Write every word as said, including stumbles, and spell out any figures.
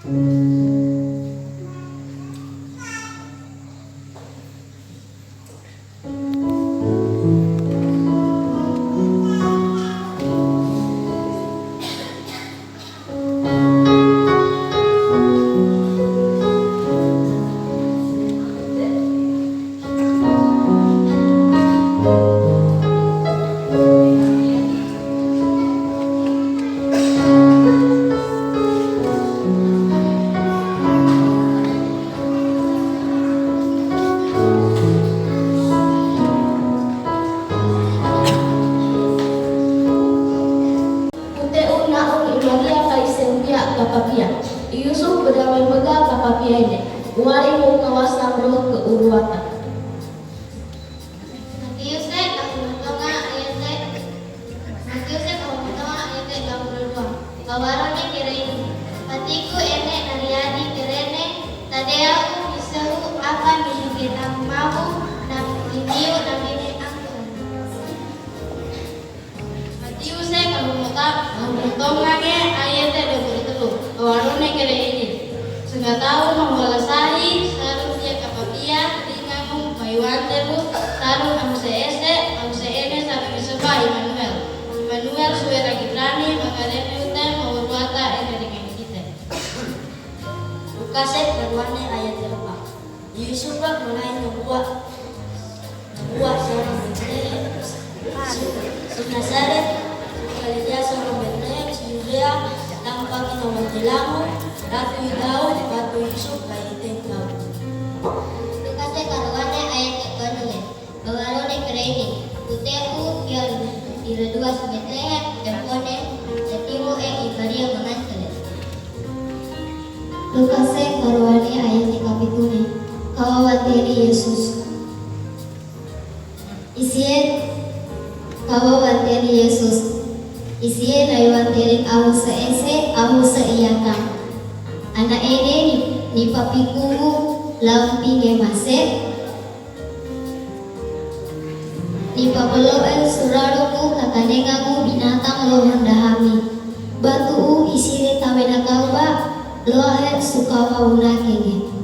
Kutexu naun i Maria kai sempia kapapia. I Yusuf bedame mega kapapia ine. Uari mo kawasang roh keuruata. Matiuse kahumatonga ayate. Matiuse kahumatonga ayate dua puluh dua. Kawarone kere ini. Patiku ene nariadi kerene. Tadea u misehu apa mihiketang mahu na mihiu na mine angkuran. Matiuse kahumota-, kahumotongange ayate dua puluh telu. Kawarone kere ini. Sengatau mawalasahi, sarung dia kapapia, ringangu, paiwante lu, sarung amuse ese, amuse ene sarung iseba Immanuel. Immanuel suwe lagi berani, makarene ute, mauruata ene ringan kite. Lukase karuane ayate rupa. Yusufa manai nabuwa, nabuwa soro Betlehem, si, si Nasaret, si Galilea soro Betlehem, si Yudea, tampaki nawajelamu, ratu i Daud, ratu Yusuf, kaiteng Daud. Lukase karuane ayate konile. Bawarone kerene, kutexu, ia iredua si Betlehem, tempone, setimu e i Maria mangantele. Lukase karuane ayate kapitune, kawawateni Yesus. Isiye, kawawateni Yesus. Isiye naiwantele ahuse ese, ahuse iakang. Ana ene ni, nipapikungu, laung pinge mase. Nipapelo'e surarungu katanengangu binatang lohon dahami. Batu'u isire tawenakauba, loahe sukawa unakenge.